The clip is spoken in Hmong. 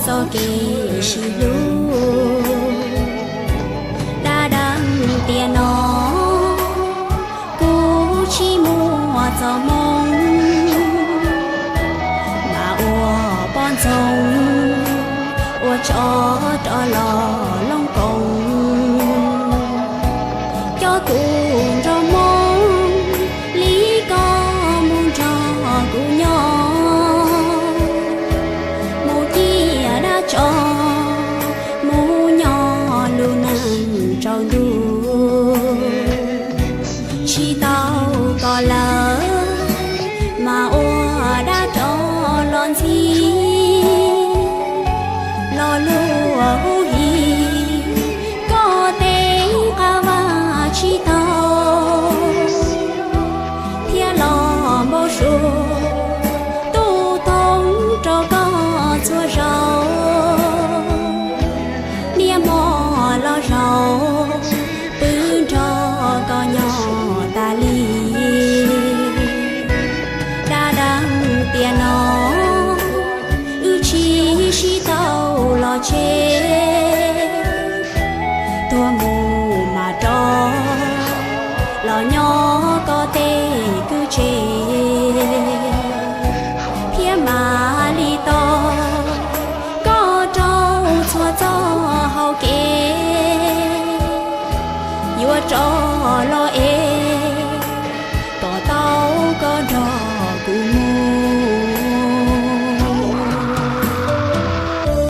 txoj kev sib hlub. Dab deev tiam no kuv tsis muaj txoj hmoo, mas ua poj ntxoog ua tsov rov los looj koos. Coj tus nraug Hmoob li koj mus nrog kuv nyob, mus ciaj dab tsov, mus nyob lub neej tsaus ntuj. Tsis tau koj lawm, mas ua dab rov los ntxhi. Los luag huv him, koj tej qab vaj tsis tau, thiab los npau suav tu thoob rau koj txhua zaus. Niaj hmo los zaum pw nrog koj nyob tas li. Dab deev tiam no wb tsis sib tau los tseg, tuag mus mas rov los nyob koj tej kwj tse, thiab mam li tos koj rau txhua txoj hau kev. Yuav rov los